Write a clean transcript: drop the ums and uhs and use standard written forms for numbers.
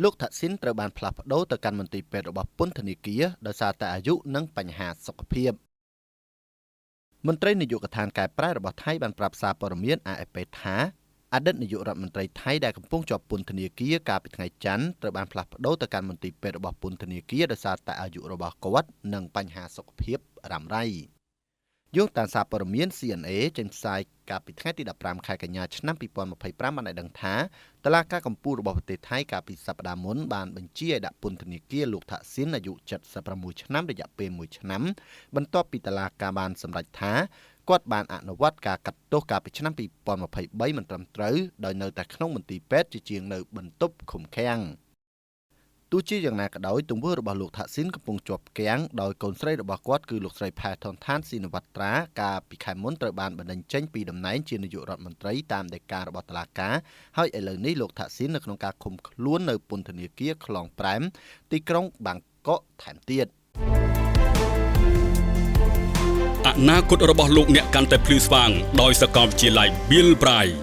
លោកថាក់ស៊ីនត្រូវបានផ្លាស់ប្ដូរទៅកាន់មន្ទីរពេទ្យរបស់ពន្ធនាគារដោយសារតែអាយុនិងបញ្ហាសុខភាពមន្ត្រីនាយកដ្ឋានកែប្រែរបស់ថៃបានប្រាប់សារព័ត៌មាន AFP ថាអតីតនាយករដ្ឋមន្ត្រីថៃដែលកំពុងជាប់ពន្ធនាគារកាលពីថ្ងៃច័ន្ទត្រូវបានផ្លាស់ប្ដូរទៅកាន់មន្ទីរពេទ្យរបស់ពន្ធនាគារដោយសារតែអាយុរបស់គាត់និងបញ្ហាសុខភាពរ៉ាំរ៉ៃយោងតាមសារព័ត៌មាន CNA ចេញផ្សាយកាលពីថ្ងៃទី15ខែកញ្ញាឆ្នាំ2025បានឲ្យដឹងថាតឡាការកម្ពុជារបស់ប្រទេសថៃកាលពីសប្តាហ៍មុនបានបញ្ជាឲ្យដាក់ពន្ធនាគារលោកថាក់ស៊ីនអាយុ76ឆ្នាំរយៈពេល1ឆ្នាំបន្ទាប់ពីតឡាការបានសម្រេចថាគាត់បានអនុវត្តការកាត់ទោសកាលពីឆ្នាំ2023មិនត្រឹមត្រូវដោយនៅតែក្នុងមន្ទីរពេទ្យជាជាងនៅបន្ទប់ឃុំឃាំងទោះជាយ៉ាងណាក៏ដោយទង្វើរបស់លោកថាក់ស៊ីនកំពុងជាប់គាំងដោយកូនស្រីរបស់គាត់គឺលោកស្រីផែថនឋានស៊ីនវត្រាកាលពីខែមុនត្រូវបានបណ្តេញចេញពីតំណែងជានាយករដ្ឋមន្ត្រីតាមដីការបស់តុលាការហើយឥឡូវនេះលោកថាក់ស៊ីននៅក្នុងការឃុំខ្លួននៅពន្ធនាគារខ្លងប្រែមទីក្រុងបាងកកថែមទៀត អនាគតរបស់លោកអ្នកកាន់តែភ្លឺស្វាងដោយសាកលវិទ្យាល័យ Bill Bright។